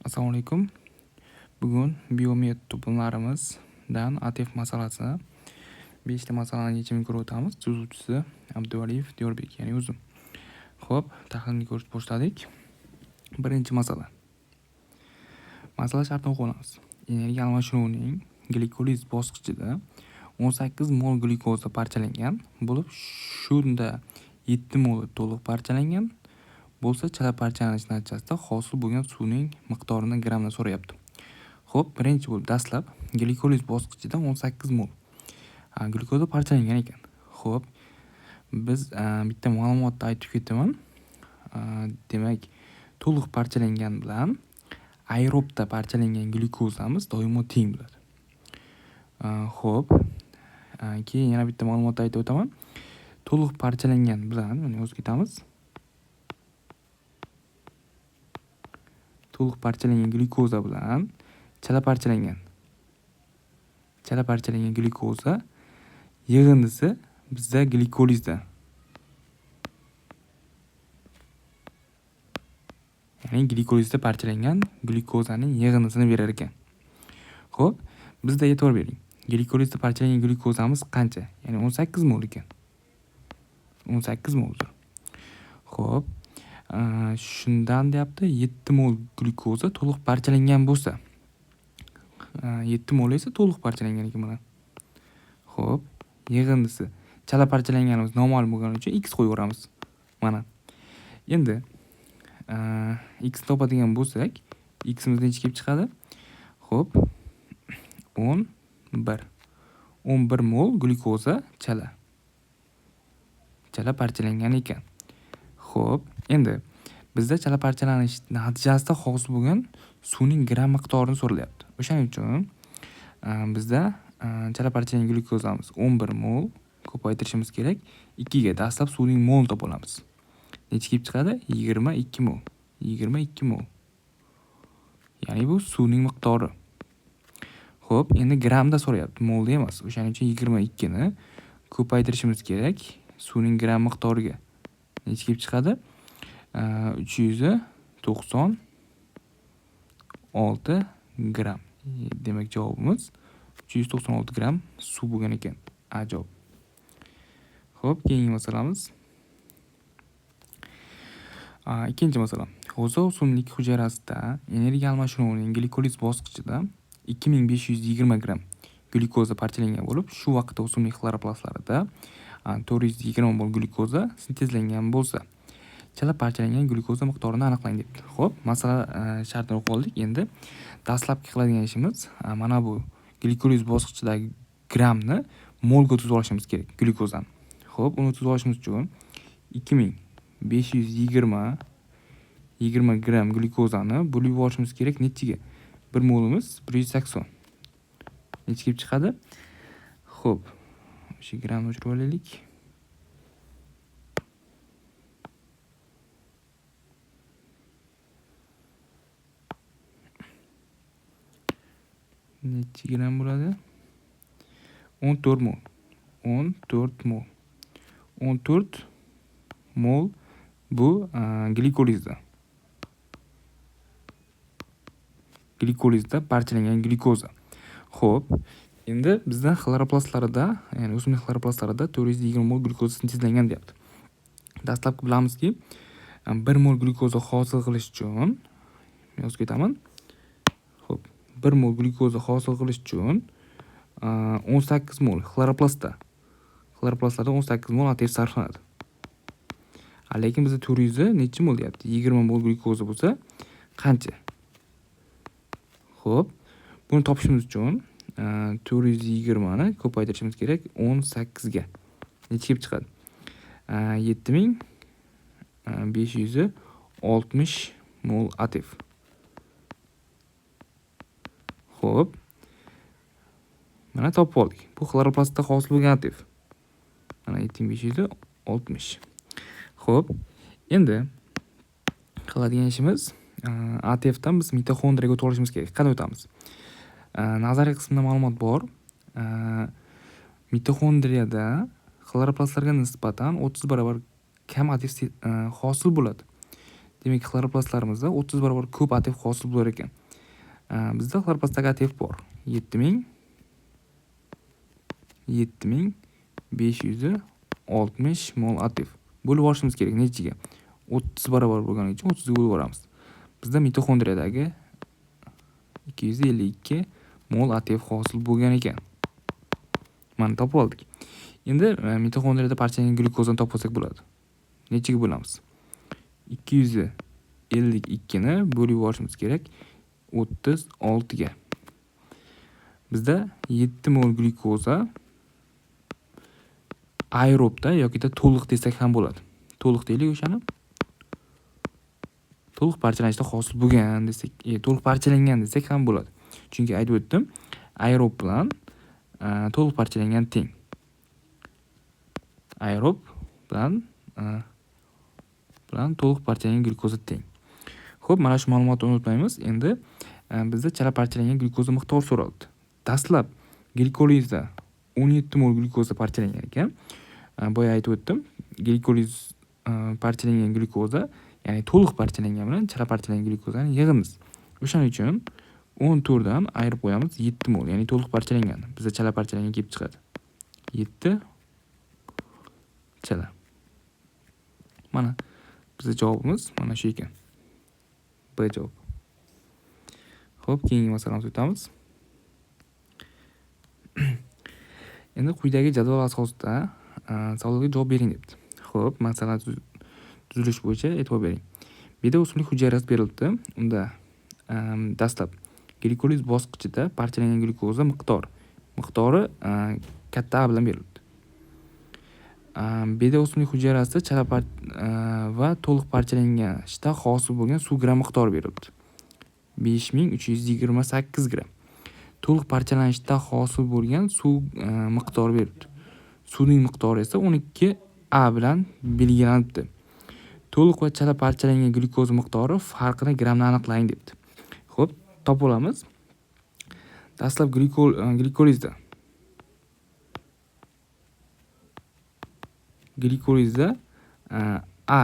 Assalomu alaykum. Bugun biomed to'plamlarimizdan ATF masalasi 5 ta masalani yechimini ko'rib o'tamiz. Tuzuvchisi Abduvaliyev Diyorbek, ya'ni o'zim. Xo'p, tahlilni ko'rishni boshladik. Birinchi masala. Masala shartini o'qib olamiz. Energiya almashinuvining glikoliz bosqichida 18 mol glyukoza parchalangan bo'lib, shunda 7 moli to'liq parchalangan bo'lsa, chala parchalanish natijasida hosil bo'lgan suvning miqdorini grammda so'rayapti. Xo'p, birinchi bo'lib dastlab glikoliz bosqichida 18 mol glyukoza parchalangan ekan. Xo'p, biz bitta ma'lumotni aytib ketaman. Demak, to'liq parchalangan bilan aerobda parchalangan glyukozamiz doimo teng bo'ladi. Xo'p, keyin yana bitta ma'lumotni aytib o'taman. To'liq parchalangan bilan, mana yozib ketamiz. To'liq parchalangan glyukoza bilan chala parchalangan glyukoza yig'indisi bizda glikolizda, ya'ni glikolizda parchalangan glyukozaning yig'indisini berar ekan. Xo'p, bizda e'tibor bering. Glikolizda parchalangan glyukozamiz qancha? Ya'ni 18 mol ekan. 18 moldir. Xo'p, shundan deyapti 7 mol glyukoza to'liq parchalangan bo'lsa, 7 mol esa to'liq parchalangan ekan mana. Xo'p, yig'indisi chala parchalanganimiz noma'lum bo'lgani uchun x qo'yaveramiz. Mana. Endi x topadigan bo'lsak, ximiz necha kelib chiqadi? Xo'p, 11. 11 mol glyukoza chala parchalangan ekan. Xo'p, endi bizda chala parchalanish natijasida hosil bo'lgan suvning gram miqdorini so'ralyapti. O'shaning uchun bizda chala parchalangan glyukozamiz 11 mol ko'paytirishimiz kerak 2 ga. Dastlab suvning molini topa olamiz. Necha kelib chiqadi? 22 mol. 22 mol. Ya'ni bu suvning miqdori. Xo'p, endi grammda so'rayapti, molda emas. O'shaning uchun 22 ni ko'paytirishimiz kerak suvning gram miqdoriga. Necha kelib chiqadi? 396 gram. Demak, javobimiz 396 gram suv bo'lgan ekan. A javob. Xo'p, keyingi masalamiz. Ikkinchi masala. G'o'za o'simlik hujayrasida energiya almashinuvining glikoliz bosqichida 2520 gram glyukoza parchalangan bo'lib, shu vaqtda o'simlik xloroplastlarida 420 mol glyukoza sintezlangan bo'lsa, chala parchalangan glyukoza miqdorini aniqlang debdi. Xo'p, masala shartini o'qib oldik. Endi dastlabki qiladigan ishimiz mana bu glikoliz bosqichidagi grammni molga tuzib olishimiz kerak, glyukozani. Xo'p, uni tuzib olishimiz uchun 2520 gram glyukozani bo'lib yuborishimiz kerak nechiga? 1 molimiz 180. Necha kelib chiqadi? Xo'p, o'sha grammni o'chirib olaylik. Necha gram bo'ladi? 14 mol. 14 mol. 14 mol bu glikolizda. Glikolizda parchalangan glyukoza. Xo'p, endi bizda xloroplastlarda, ya'ni o'simlik xloroplastlarida 420 mol glyukoza sintezlangan deyapti. Dastlabki bilamizki, 1 mol glyukoza hosil qilish uchun yozib ketaman. Xo'p, 1 mol glyukoza hosil qilish uchun 18 mol xloroplastlarda 18 mol ATF sarflanadi. Lekin bizda 400 necha mol deyapti? 20 mol glyukoza bo'lsa qancha? Xo'p, buni topishimiz uchun 420 ni ko'paytirishimiz kerak 18 ga. Necha kelib chiqadi? 7560 mol ATF. Xo'p. Mana topib oldik. Bu xloroplastda hosil bo'lgan ATF. Mana 7560. Xo'p, endi qiladigan ishimiz ATFdan biz mitoxondriyaga o'tib olishimiz kerak. Qanday o'tamiz? Nazariy qismida ma'lumot bor. Mitoxondriyada xloroplastlarga nisbatan 30 barobar kam ATF hosil bo'ladi. Demak, xloroplastlarimizda 30 barobar ko'p ATF hosil bo'lar ekan. Bizda xloroplastdagi ATF bor. 7560 mol ATF. Bo'lib olishimiz kerak nechiga? 30 barobar bo'lgani uchun 30 ga bo'lib olamiz. Bizda mitoxondriyadagi 252 mol ATF hosil bo'lgan ekan. Mana topib oldik. Endi mitoxondriyada parchalangan glyukozani topib olsak bo'ladi. Nechiga bo'lamiz? 252 ni bo'lib yuborishimiz kerak 36 ga. Bizda 7 mol glyukoza aerobda yokida to'liq desak ham bo'ladi. To'liq deylik o'shani. To'liq parchalanishda hosil bo'lgan desak, to'liq parchalangan desak ham bo'ladi. Chunki aytib o'tdim, aerob bilan to'liq parchalangan teng. Aerob bilan to'liq parchalangan glyukoza teng. Xo'p, mana shu ma'lumotni unutmaymiz. Endi bizda chala parchalangan glyukoza miqdori so'raldi. Dastlab glikolizda 17 mol glyukoza parchalangan ekan. Boya aytib o'tdim, glikoliz parchalangan glyukoza, ya'ni to'liq parchalangan bilan chala parchalangan glyukozani yig'imiz. O'shaning uchun 14 dan ayirib qo'yamiz 7 mol, ya'ni to'liq parchalangan. Bizda chala parchalangan kelib chiqadi. 7 chala. Mana bizda javobimiz mana shu ekan. B javob. Xo'p, keyingi masalamizga o'tamiz. Endi quyidagi jadval asosida savolga javob bering debdi. Xo'p, masala tuzilish bo'yicha e'tibor bering. Bu yerda o'simlik hujayrasi berilibdi. Unda dastlab glikoliz bosqichida parchalangan glyukoza miqdori katta A bilan berilibdi. Bu yerda o'simlik hujayrasi chala va to'liq parchalanganishda hosil bo'lgan suv gramm miqdori berilibdi. 5328 gramm. To'liq parchalanishda hosil bo'lgan suv miqdori berilibdi. Suvning miqdori esa 12 A bilan belgilanibdi. To'liq va chala parchalangan glyukoza miqdori farqini grammda aniqlang debdi. Xo'p, topib olamiz. Dastlab glikolizda. Glikolizda A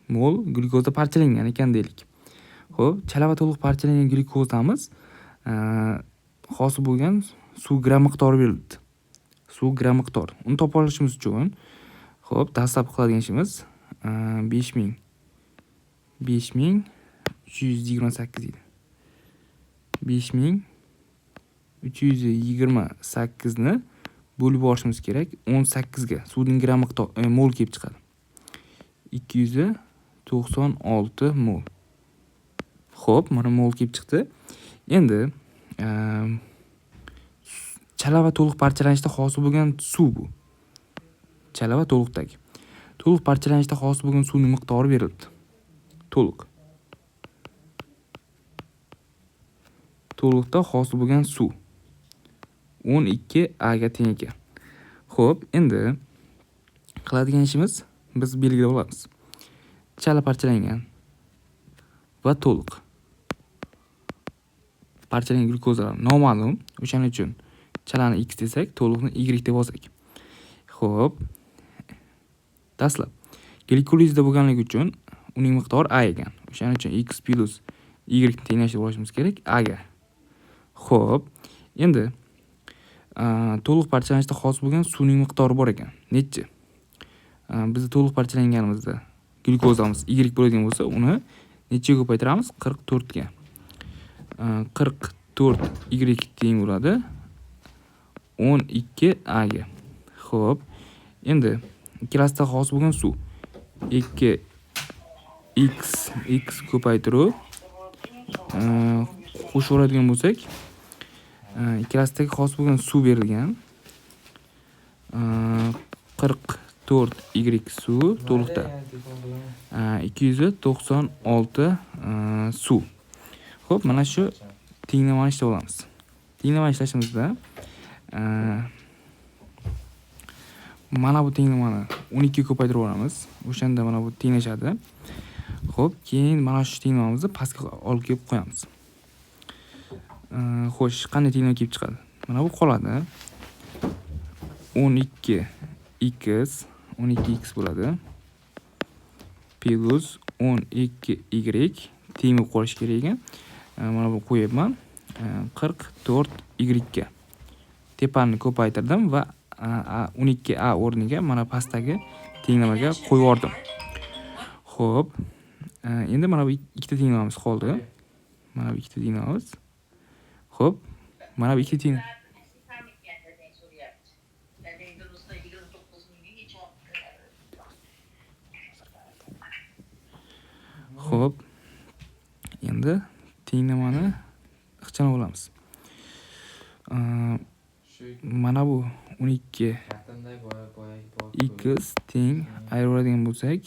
mol glyukoza parchalangan ekan deylik. Xo'p, chala va to'liq parchalangan glyukozamiz hosil bo'lgan suv gramm miqdori berilibdi. Suv gramm miqdori. Uni topib olishimiz uchun, xo'p, dastlab qiladigan ishimiz 5328 deydi. 5328 ni bo'lib olishimiz kerak 18 ga. Suvning gramm miqdori mol kelib chiqadi. 296 mol. Xo'p, mana mol kelib chiqdi. Endi chala va to'liq parchalanishda hosil bo'lgan suv bu. Chala va to'liqdagi. To'liq parchalanishda hosil bo'lgan suvning miqdori berilibdi. To'liq. To'liqda hosil bo'lgan suv 12 A ga teng ekan. Xo'p, endi qiladigan ishimiz biz belgilab olamiz. Chala parchalangan va to'liq parchalangan glyukozalar noma'lum. O'shaning uchun chalani x desak, to'liqni y deb olsak. Xo'p, dastlab glikolizda bo'lganligi uchun uning miqdori A ekan. O'shaning uchun x plus y ni tenglashtirib olishimiz kerak A ga. Xo'p, endi to'liq parchalanishda hosil bo'lgan suvning miqdori bor ekan. Nechi? Bizda to'liq parchalanganimizda glyukozamiz y bo'ladigan bo'lsa, uni nechaga ko'paytiramiz? 44 ga. 44 y teng bo'ladi 12 A ga. Xo'p, endi ikkalasida hosil bo'lgan suv 2 x x ko'paytirib qo'shib oladigan bo'lsak, ikkalasidagi hosil bo'lgan suv berilgan 44 y suv to'liqda 296 suv. Xo'p, mana shu tenglamani ishlab olamiz. Tenglamani ishlashimizda mana bu tenglamani 12 ga ko'paytirib olamiz. O'shanda mana bu tenglashadi. Xo'p, keyin mana shu tenglamamizni pastga olib kelib qo'yamiz. Xo'sh, qanday tenglama kelib chiqadi? Mana bu qoladi. 12 x 12 x bo'ladi. Plus 12y teng bo'lib qolishi kerak ekan. Mana bu qo'yapman. 44y ga. Tepani ko'paytirdim va 12a o'rniga mana pastdagi tenglamaga qo'yib yubordim. Xo'p, endi mana bu ikkita tenglamamiz qoldi. Mana bu ikkita tenglamamiz. Xo'p, mana bu ikkita teng Xo'p, endi tenglamani ixchamlab olamiz. Mana bu 12 x teng ayiradigan bo'lsak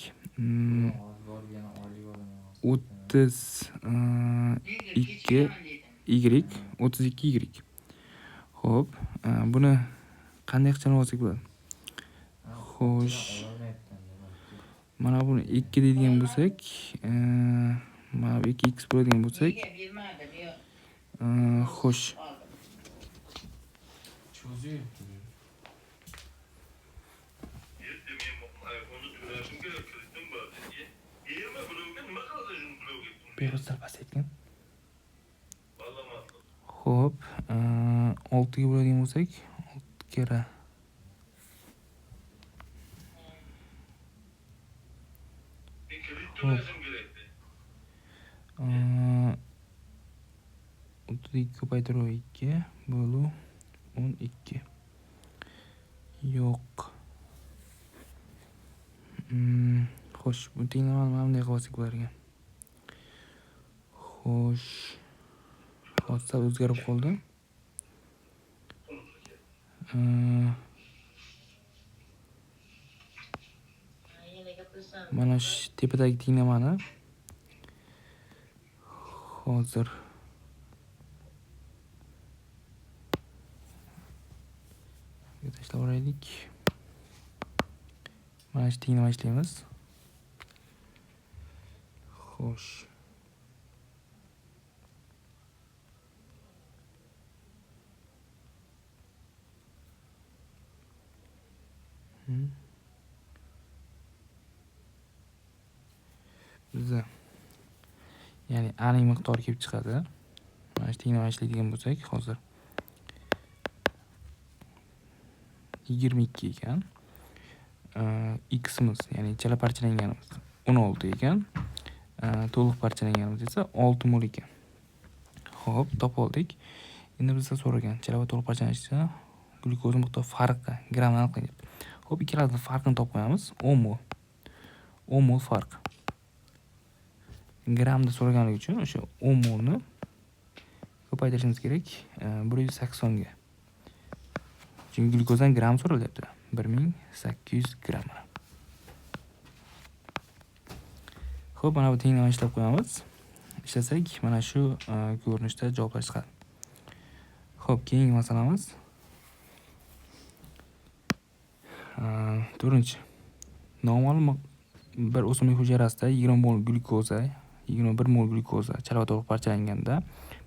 32 y 32 y. Xo'p, buni qanday ixchamlab olsak bo'ladi? Xo'sh, mana buni 2 deydigan bo'lsak, mana bu 2x bo'ladigan bo'lsak, xo'sh. Behruz pasaytgan. Xo'p, 6 ga bo'ladigan bo'lsak, 6 karra Xo'p. 32 ko'paytiruv 2 bo'lu 12. Yo'q. Xo'sh, bu tenglamani mana bunday qilib olsak bo'lar ekan. Xo'sh, hozir sal o'zgarib qoldi. Mana shu tepadagi tenglamani hozir tashlab olaylik. Mana shu tenglama ishlaymiz. Xo'sh. Bizda ya'ni a ning miqdori kelib chiqadi. Mana shu tenglama ishlaydigan bo'lsak, hozir 22 ekan. X'imiz, ya'ni chala parchalanganimiz 16 ekan. To'liq parchalanganimiz esa 6 mol ekan. Xo'p, topib oldik. Endi bizdan so'ragan chala va to'liq parchalanishda glyukoza miqdori farqi grammdan aniqlang debdi. Xo'p, ikkalasini farqini topib qo'yamiz. 10 mol. 10 mol farq. Gramda so'raganligi uchun o'sha 10 molni ko'paytirishimiz kerak 180 ga. Chunki glyukozadan gram so'ralyapti. 1800 gram. Xo'p, mana bu tenglama ishlab qo'yamiz. Ishlasak, mana shu ko'rinishda javoblar chiqadi. Xo'p, keyingi masalamiz. 4. Noma'lum bir o'simlik hujayrasida 20 mol glyukoza, 21 mol glyukoza chala va to'liq parchalanganda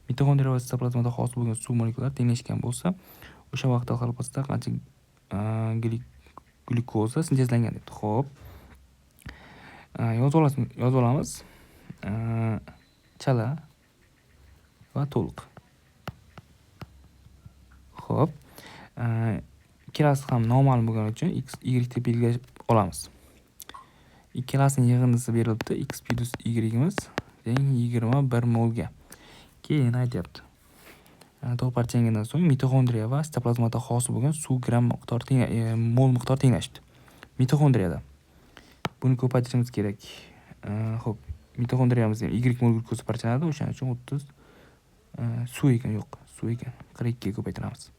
mitoxondriya va sitoplazmada hosil bo'lgan suv molekulalari tenglashgan bo'lsa, o'sha vaqtda xloroplastda qancha glyukoza sintezlangan debdi. Xo'p. Yozib olamiz. Chala va to'liq. Xo'p. Ikkalasi ham noma'lum bo'lgani uchun x, y deb belgilab olamiz. Ikkalasining yig'indisi berilibdi. X plus y'imiz teng 21 molga. Keyin aytyapti. To'liq parchalangandan so'ng mitoxondriya va sitoplazmada hosil bo'lgan suv gram miqdori teng, mol miqdori tenglashibdi. Mitoxondriyada buni ko'paytirishimiz kerak. Xo'p, mitoxondriyamizda ham y mol glyukoza parchalanadi, o'shaning uchun 30 suv ekan, yo'q, suv ekan. 42 ga ko'paytiramiz.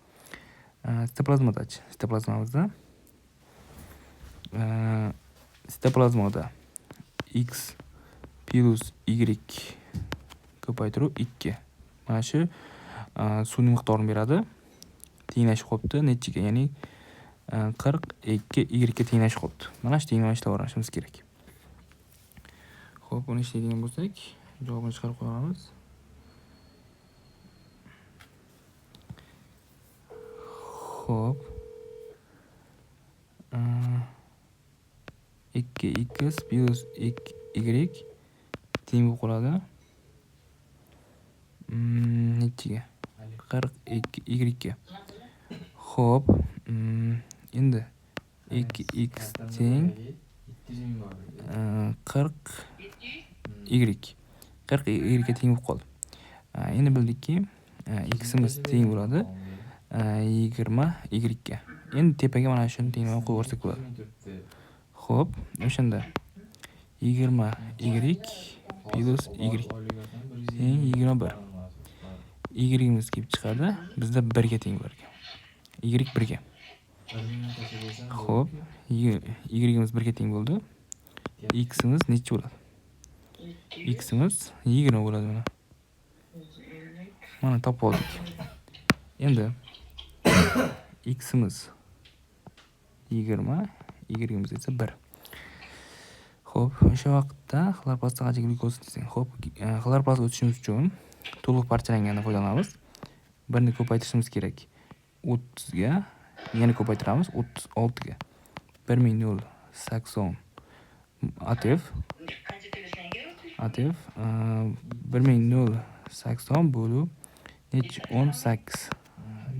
Sitoplazmadachi, sitoplazmamizda sitoplazmada x plus y ko'paytiruv 2. Mana shu suvning miqdorini beradi. Tenglashib qolibdi nechiga, ya'ni 42 y ga tenglashib qolibdi. Mana shu tenglama ishlab olishimiz kerak. Xo'p, buni ishlaydigan bo'lsak, javobini chiqarib qo'yamiz. Xo'p. 2x plus y teng bo'lib qoladi. Nechiga? 42 y ga. Xo'p, endi 2x teng 40 y. 40 y ga teng bo'lib qoldi. Endi bildikki, x'imiz teng bo'ladi 20 y ga. Endi tepaga mana shuni tenglama qo'yib yuborsak bo'ladi. Xo'p, o'shanda 20 y plus y teng 21. Y'imiz kelib chiqadi. Bizda 1 ga teng bo'lar ekan. Y 1 ga. Xo'p, y'imiz 1 ga teng bo'ldi. X'imiz necha bo'ladi? X'imiz 20 bo'ladi mana. Mana topib oldik. Endi x'imiz 20, y'imiz esa 1. Xo'p, o'sha vaqtda xloroplastda qancha glyukoza desang, xo'p, xloroplast o'tishimiz uchun to'liq parchalangandan foydalanamiz. 1 ni ko'paytirishimiz kerak. 30 ga, yana ko'paytiramiz 36 ga. 1080 ATF ATF 1080 bo'lib nechi 18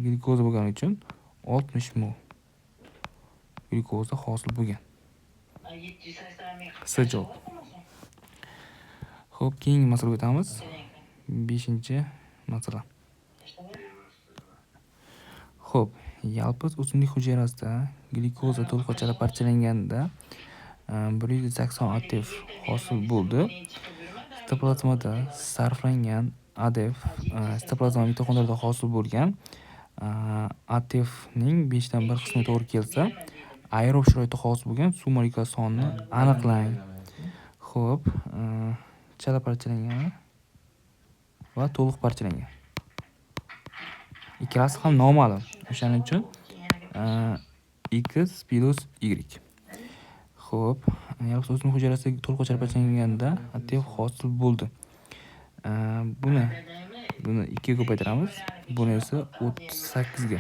glyukoza bo'lgani uchun 60 mol glyukoza hosil bo'lgan. C javob. Xo'p, keyingi masalaga o'tamiz. 5-masala. Xo'p, yalpiz o'simlik hujayrasida glyukoza to'lqinchada parchalanganda 180 ATF hosil bo'ldi. Sitoplazmada sarflangan ADF sitoplazma mitoxondriyada hosil bo'lgan ATFning 1/5 qismiga to'g'ri kelsa, aerob sharoitda hosil bo'lgan suv molekulasi sonini aniqlang. Xo'p, chala parchalangani va to'liq parchalangan. Ikkalasi ham noma'lum. O'shaning uchun x plus y. Xo'p, yalpiz o'simlik hujayrasida to'liq parchalanganda ATF hosil bo'ldi. Buni 2 ga ko'paytiramiz. Buni esa 38 ga.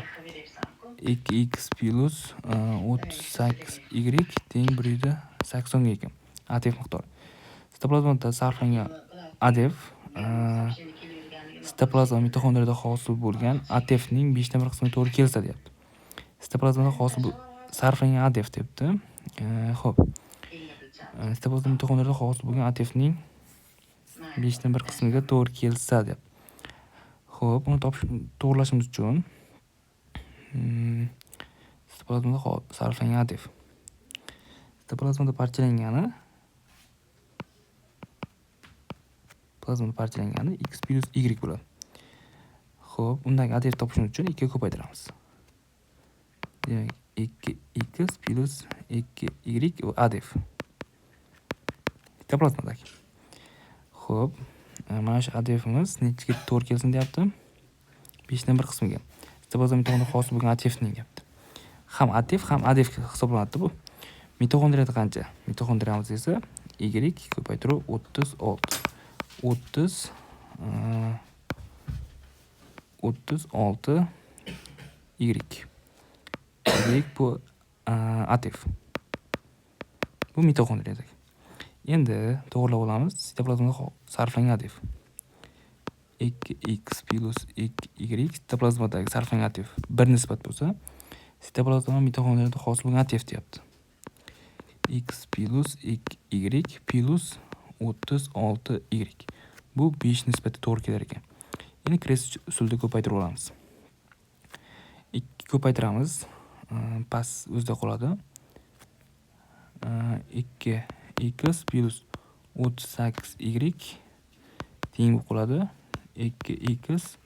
2x plus 38y teng 180 ga ekan. ATF miqdori. Sitoplazmada sarflangan ADF sitoplazma mitoxondriyada hosil bo'lgan ATFning 1/5 qismiga to'g'ri kelsa deyapti. Sitoplazmada hosil sarflangan ADF deyapti. Xo'p. Sitoplazma mitoxondriyada hosil bo'lgan ATFning 1/5 qismiga to'g'ri kelsa deyapti. Xo'p, uni topish to'g'rilashimiz uchun sitoplazmada sarflangan ATF. Sitoplazmada parchalangani plazmada parchalangani x plus y bo'ladi. Xo'p, undagi ATF topishimiz uchun 2 ga ko'paytiramiz. Demak, 2x plus 2y va ADF. Sitoplazmadagi. Xo'p, mana shu ADFimiz nechiga to'g'ri kelsin deyapti? 1/5 qismiga. Sitoplazma mitoxondriyada hosil bo'lgan ATFning deyapti. Ham ATF, ham ADF hisoblanadi bu. Mitoxondriyada qancha? Mitoxondriyamiz esa y ko'paytiruv 36. 36 y. Y bu ATF. Bu mitoxondriyadagi. Endi to'g'rilab olamiz. Sitoplazmada sarflangan ATF. 2x plus 2y sitoplazmadagi sarflangan ATF bir nisbat bo'lsa, sitoplazma mitoxondriyada hosil bo'lgan ATF deyapti. X plus 2y plus 36y. Bu 5 nisbatga to'g'ri kelar ekan. Endi Kres usulida ko'paytirib olamiz. 2 ko'paytiramiz. Past o'zida qoladi. 2x plus 38y teng bo'lib qoladi. 2x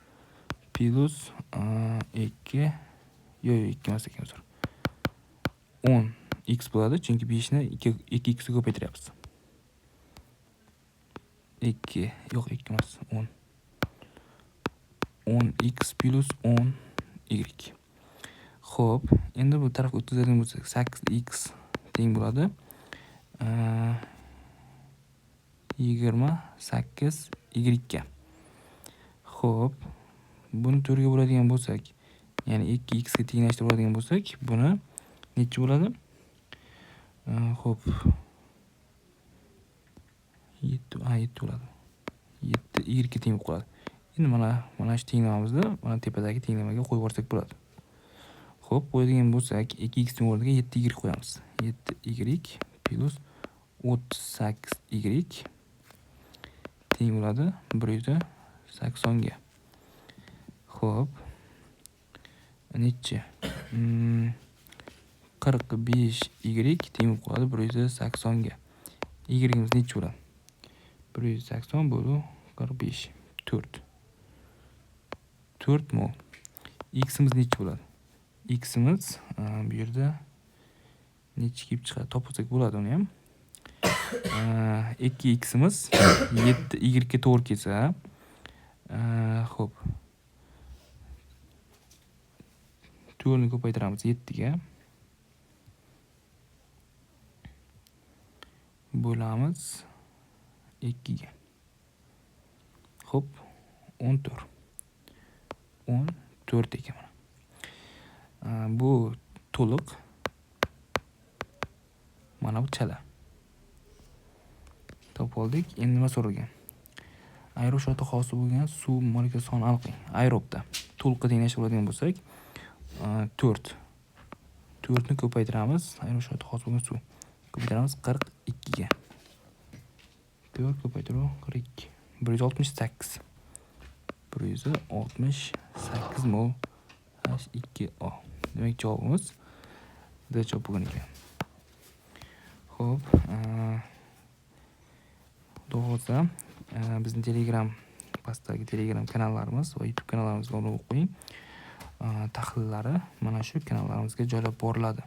plus 2 yo'q, 2 emas ekan, uzr. 10x bo'ladi, chunki 5 ni 2x ga ko'paytiryapmiz. 2 yo'q, 2 emas, 10. 10x plus 10y. Xo'p, endi bu tarafga o'tkazadigan bo'lsak, 8x teng bo'ladi 28y ga. Xo'p, buni 4 ga bo'ladigan bo'lsak, ya'ni 2x ga tenglashtirib oladigan bo'lsak, buni necha bo'ladi? Xo'p. 7, ha, 7 bo'ladi. 7 y ga teng bo'lib qoladi. Endi mana shu tenglamamizni mana tepadagi tenglamaga qo'yib yuborsak bo'ladi. Xo'p, qo'yadigan bo'lsak, 2x ning o'rniga 7y qo'yamiz. 7y plus 38y teng bo'ladi 180 ga. Xo'p. Nechi? 45y teng bo'lib qoladi 180 ga. Y'imiz nechi bo'ladi? 180 bo'lib 45, 4. 4 mol. X'imiz nechi bo'ladi? X'imiz bu yerda nechi kelib chiqadi? Topsak bo'ladi uni ham. 2x'imiz 7y ga to'g'ri kelsa, xo'p. 4 ni ko'paytiramiz 7 ga. Bo'lamiz 2 ga. Xo'p, 14. 14 ekan mana. Bu to'liq. Mana bu chala. Topib oldik. Endi nima so'ralgan? Aerob sharoitda hosil bo'lgan suv molekulasi sonini aniqlang. Aerobda to'liqqa tenglashtirib oladigan bo'lsak, 4. 4 ni ko'paytiramiz. Aerob sharoitda hosil bo'lgan suv ko'paytiramiz 42 ga. 4 ko'paytiruv 42. 168. 168 mol H2O. Demak, javobimiz D javob bo'lgan ekan. Xo'p, xudo xohlasa, bizni Telegram pastdagi Telegram kanallarimiz va YouTube kanallarimizga obuna bo'lib qo'ying. Tahlillari mana shu kanallarimizga joylab boriladi.